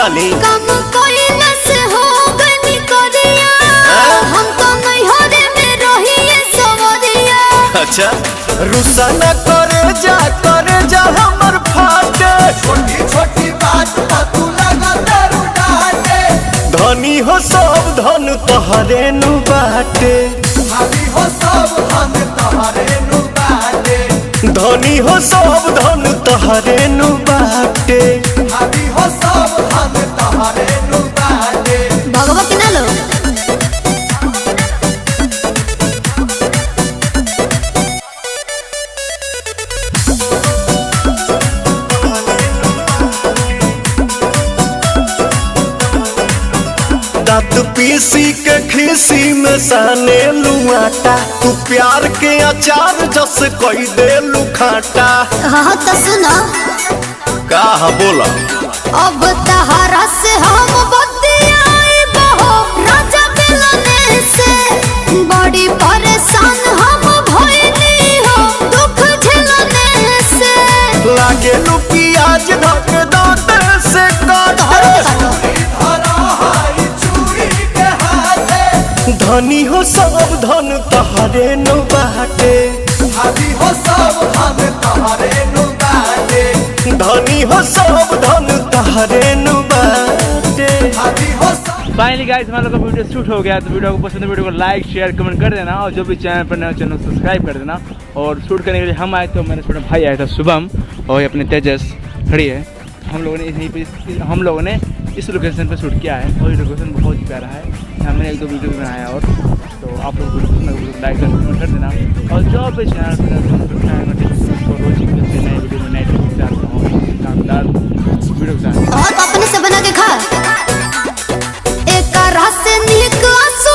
डाली। कम कइला से हो गनी करिया, हम तो नैहरे में रहिए सवरिया। अच्छा रुसा न करे जा, करे जा हमर फाटे। छोटी छोटी बात पर तू लगा दारू डाटे। धनी हो सब धन तोहरे नु बाटे। भाभी हो सब धन तोहरे नु बाटे। धनी हो सब धन तोहरे नु बाटे। भाभी हो सब धन तोहरे नु बाटे। भगवा के ना लो। दांत पीसी के खीसी में साने लुआटा, तू प्यार के अचार जस कई दे लुखाटा। हाँ तो सुनो। का बोला? अब तहरा से हम बतियाए बहो राजा मिलने से, बड़ी परेशान हम भइली हो दुख झेलने से। लागे लू प्याज धक दांत से काट। धरा हारी चूड़ी के हाथे। धनी हो सब धन तोहरे नु बाटे। भाभी हो सब धन तोहरे नु बाटे। धनी हो सब धन तोहरे नु बाटे। भाभी हो सब। फाइनली गाइस हमारा लोग का वीडियो शूट हो गया। तो वीडियो को पसंद है वीडियो को लाइक शेयर कमेंट कर देना, और जो भी चैनल पर नया चैनल सब्सक्राइब कर देना। और शूट करने के लिए हम आए थे, मेरा छोटा भाई आया था शुभम, और ये अपने तेजस खड़ी है। हम लोगों ने यहीं पे, हम लोगों ने इस लोकेशन पर शूट किया है, और ये लोकेशन बहुत ही प्यारा है। हमने एक दो वीडियो भी बनाया, और तो आप लोग वीडियो पसंद है लाइक कमेंट कर देना। और जो भी चैनल पर नया चैनल सब्सक्राइब कर देना।